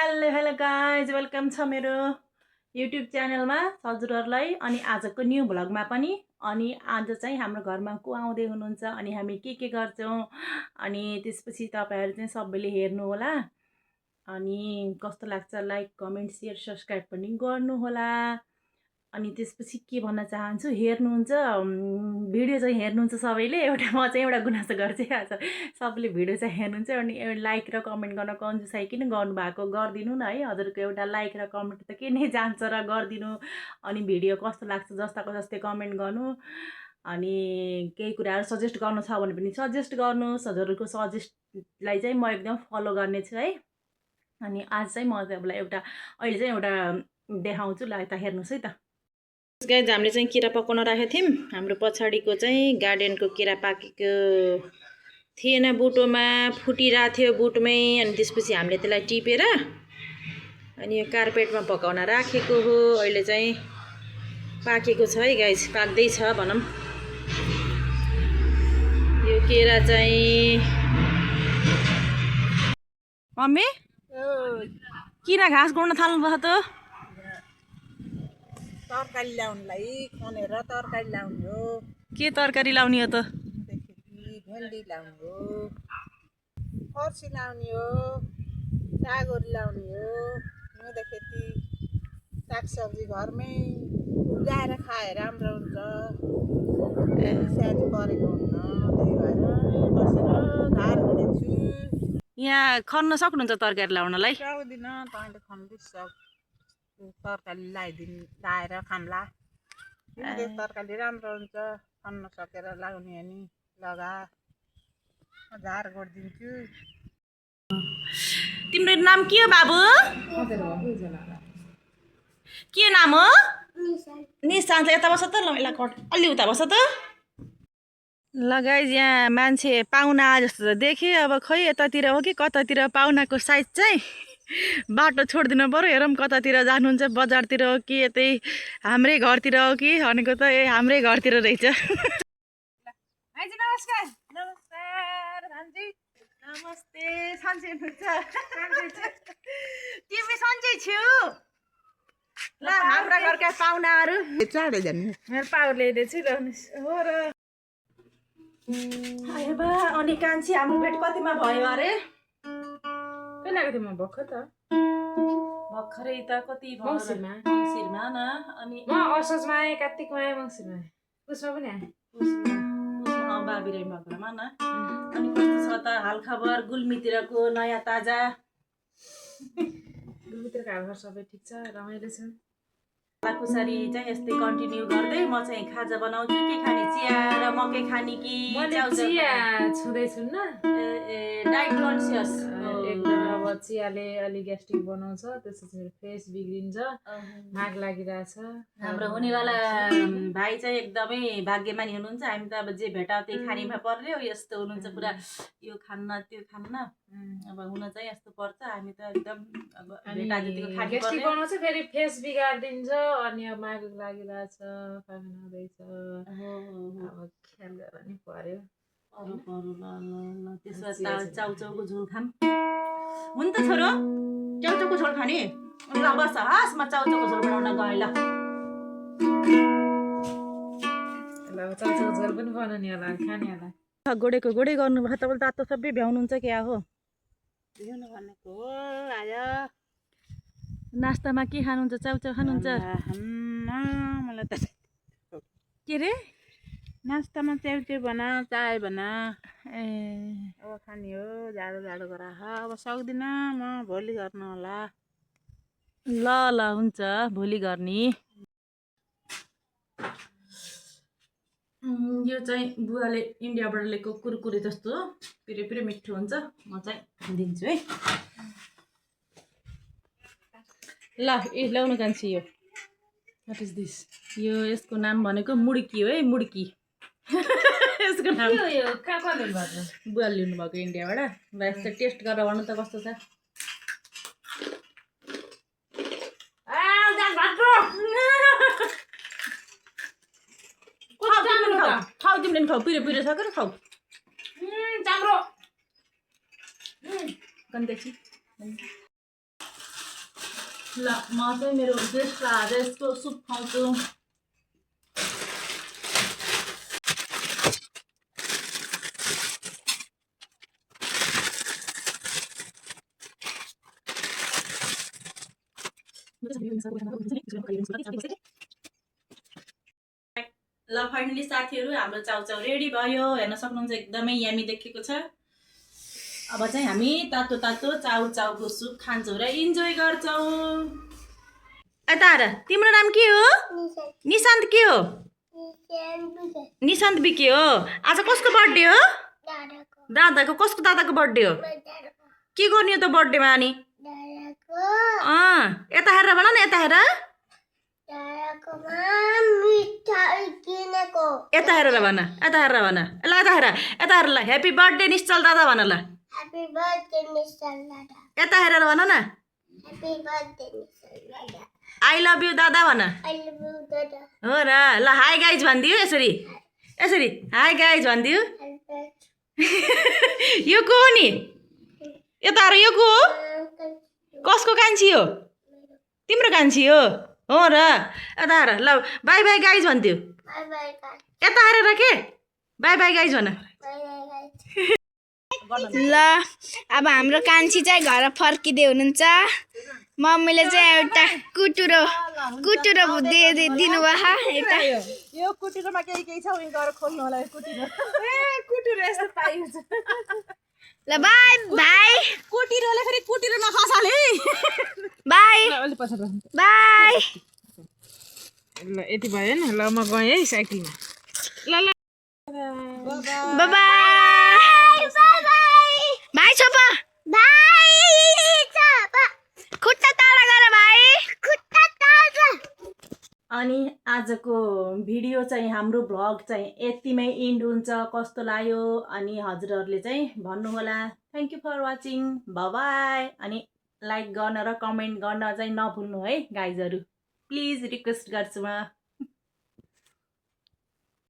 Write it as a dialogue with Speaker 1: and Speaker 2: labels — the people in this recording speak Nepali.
Speaker 1: हेलो गाइज वेलकम छ मेरो युट्युब च्यानलमा हजुरहरूलाई अनि आजको न्यू भ्लगमा पनि। अनि आज चाहिँ हाम्रो घरमा को आउँदै हुनुहुन्छ अनि हामी के गर्छौं अनि त्यसपछि तपाईहरु चाहिँ सबैले हेर्नु होला अनि कस्तो लाग्छ लाइक कमेन्ट शेयर सब्स्क्राइब पनि गर्नु होला। अनि त्यसपछि के भन्न चाहन्छु हेर्नुहुन्छ भिडियो चाहिँ हेर्नुहुन्छ सबैले। एउटा म चाहिँ एउटा गुनासो गर्छु आज सबैले भिडियो चाहिँ हेर्नुहुन्छ अनि लाइक र कमेन्ट गर्न कन्जुसाइ किन गर्नु भएको गरिदिनु न है। हजुरको एउटा लाइक र कमेन्ट त के नै जान्छ र गरिदिनु। अनि भिडियो कस्तो लाग्छ जस्ताको जस्तै कमेन्ट गर्नु अनि केही कुराहरु सजेस्ट गर्नु छ भने पनि सजेस्ट गर्नुस्। हजुरको सजेस्टलाई चाहिँ म एकदम फलो गर्ने छु है। अनि आज चाहिँ म तपाईलाई एउटा अहिले चाहिँ एउटा देखाउँछु ल त हेर्नुस् है त। गाइस हामीले चाहिँ किरा पकाउन राखेको थियौं। हाम्रो पछाडीको चाहिँ गार्डनको किरा पाकेको थिएन बुटोमा फुटिरहेको थियो बुटमै। अनि त्यसपछि हामीले त्यसलाई टिपेर अनि यो कार्पेटमा पकाउन राखेको हो। अहिले चाहिँ पाकेको छ है गाइस, पाक्दै छ भनौं। यो केरा चाहिँ मम्मी किन घाँस गोड्न थाल्नु भयो त?
Speaker 2: तरकारी ल्याउनलाई खनेर तरकारी ल्याउनु हो।
Speaker 1: के तरकारी लाउने हो त?
Speaker 2: भेन्डी ल्याउनु हो, फर्सी ल्याउने हो, सागहरू ल्याउने हो। खेती सागसब्जी घरमै उब्जाएर खाए राम्रो हुन्छ। स्याहारी परेको हुन्न, त्यही भएर बसेर धार गरेछु।
Speaker 1: यहाँ खन्न सक्नुहुन्छ तरकारी ल्याउनलाई?
Speaker 2: सक्दिन, तैँले खन्दिस् तरकारी लाएर खाम्ला। तरकारी राम्रो हुन्छ, खन्न सकेर लाउने हो नि लगा झार गरिदिन्छु।
Speaker 1: तिम्रो नाम के हो बाबु? के नाम हो? निशान्त। यता बस त ल यसलाई कट अलि उता बस त। ल गाइस यहाँ मान्छे पाहुना जस्तो त देखेँ। अब खै यतातिर हो कि कतातिर पाहुनाको साइज चाहिँ बाटो छोडिदिनु पर्यो। हेरौँ कतातिर जानुहुन्छ, बजारतिर हो कि यतै हाम्रै घरतिर हो कि भनेको त ए हाम्रै घरतिर रहेछ।
Speaker 2: नमस्कार नमस्कार भान्जी।
Speaker 1: नमस्ते सन्चै हुनुहुन्छ? तिमी सन्चै छु? ल हाम्रा घरका पाहुनाहरू
Speaker 2: चाँडै जानु
Speaker 1: मेरो पावर ल्याइदिएछु हो र। आयो बा अनि कान्छी हाम्रो भेट कतिमा भयो अरे?
Speaker 3: के लागेको थियो? म भर्खर त
Speaker 1: भर्खरै त कति भयो?
Speaker 3: मङ्सिरमा
Speaker 1: न। अनि
Speaker 3: म असोजमा आएँ, कार्तिकमा आएँ, मङ्सिरमा आएँ, पुसमा पनि आएँ।
Speaker 1: पुसमा बाबिराई मकरमा न। अनि कस्तो छ त हालखबर गुल्मीतिरको नयाँ ताजा?
Speaker 3: गुल्मीतिरको हालखबर सबै ठिक छ, रमाइलो छ।
Speaker 1: खुसारी चाहिँ यस्तै कन्टिन्यू गर्दै म चाहिँ खाजा बनाउँछु। के खाने, चिया र मकै खाने कि
Speaker 3: चिया छुँदैछु न?
Speaker 1: डाइट कन्सियस
Speaker 3: एकदम। अब चियाले अलि ग्यास्ट्रिक बनाउँछ, त्यसपछि फेस बिग्रिन्छ, माग लागिरहेछ।
Speaker 1: हाम्रो हुनेवाला भाइ चाहिँ एकदमै भाग्यमानी हुनुहुन्छ। हामी त अब जे भेटाउ त्यही खानेमा पर्यो। यस्तो हुनुहुन्छ पुरा यो खान्न त्यो खान्न। अब हुन चाहिँ यस्तो पर्छ। हामी त एकदम अब भेटा जतिको खाने
Speaker 3: ग्यास्ट्रिक बनाउँछ, फेरि फेस बिगारिदिन्छ। अनि अब माग लागिरहेछ, पानी आउँदैछ। अब ख्याल गरेर नि पर्यो।
Speaker 1: ल त्यसो चाउचाउको झोल खाम। हुन्छ छोरो, चाउचाउको झोल खाने? ल बस हस्, म चाउचाउको झोल बनाउन गएँ ल।
Speaker 3: चाउचाउको झोल पनि बनाउने होला, खाने होला।
Speaker 1: गोडेको गोडै गर्नुभयो। तपाईँले तातो सबै भ्याउनुहुन्छ क्या हो?
Speaker 2: भ्याउनु भनेको हो। आयो
Speaker 1: नास्तामा के खानुहुन्छ? चाउचाउ खानुहुन्छ?
Speaker 2: मलाई त
Speaker 1: के रे
Speaker 2: नास्तामा च्याउचाउ बना, चाय बना।
Speaker 1: ए
Speaker 2: अब खाने हो, जाडो गरा। अब सक्दिनँ म, भोलि गर्नु होला।
Speaker 1: ल ल हुन्छ, भोलि गर्ने। यो चाहिँ बुवाले इन्डियाबाट ल्याएको कुरकुरे जस्तो हो, पिरो पिरो मिठो हुन्छ। म चाहिँ दिन्छु है। ल ल्याउनु कान्छी। यो वाट इज दिस? यो यसको नाम भनेको मुड्की हो है, मुड्की। यसको नाम बुवा ल्याउनु भएको इन्डियाबाट। ल यस्तो टेस्ट गरेर भन्नु त कस्तो छ। खाऊ तिमीले खाऊ, पिरो पिरो छ कि खाऊ।
Speaker 3: चाम्रो
Speaker 1: गन्दैछु ल म चाहिँ मेरो गेस्टलाई आज यस्तो सुप खुवाउँछु। ल फाइनली साथीहरू हाम्रो चाउचाउ रेडी भयो। हेर्न सक्नुहुन्छ एकदमै यमी देखेको छ। अब चाहिँ हामी तातो तातो चाउचाउको सुप खान्छौँ र इन्जोय गर्छौँ। यता हेर, तिम्रो नाम के हो? निशान्त के हो? निशान्त बिके हो। आज कसको बर्थडे हो? दादाको। कसको दादाको बर्थडे हो? के गर्ने हो त बर्थडेमा अनि? यता हेरेर भन न, यता हेर। यता हेरेर भन, यता हेरेर भन। ल यता हेर, यता हेर। ल ह्याप्पी बर्थडे निश्चल दादा भन। ल यता हेरेर भन न। आई लभ यु दादा भन। हो र। ल हाई गाइज भनिदियो यसरी, यसरी हाई गाइज भनिदियो। यो को हो नि? यता हेर, यो को हो? कसको कान्छी हो? तिम्रो कान्छी हो? हो र। यता हेर। ल बाई बाई गाइज भनिदियो। यता हेरेर के बाई बाई गाइज भन।
Speaker 2: ल अब हाम्रो कान्छी चाहिँ घर फर्किँदै हुनुहुन्छ। मम्मीले चाहिँ एउटा कुटुरो दिनुभयो। एउटा
Speaker 3: यो कुटीरोमा केही छ, उयो गएर खोल्नु होला यो कुटीरो। कुटीरो यस्तो पाइन्छ।
Speaker 2: ल बाई बाई।
Speaker 3: कुटीरोले फेरि कुटीरो नखसाले।
Speaker 2: बाई
Speaker 3: अलि पछाडि राख्नु।
Speaker 2: बाई।
Speaker 3: ल यति भयो नि। ल म गएँ है साइकलमा। ल ल
Speaker 2: बाई भाइ छोप। खुट्टा टाढा गर भाइ।
Speaker 1: अनि आजको भिडियो चाहिँ हाम्रो भ्लग चाहिँ यतिमै इन्ड हुन्छ। कस्तो लाग्यो अनि हजुरहरूले चाहिँ भन्नुहोला। Thank you for watching. Bye. अनि लाइक गर्न र कमेन्ट गर्न चाहिँ नभुल्नु है गाइजहरू, प्लिज रिक्वेस्ट गर्छु म।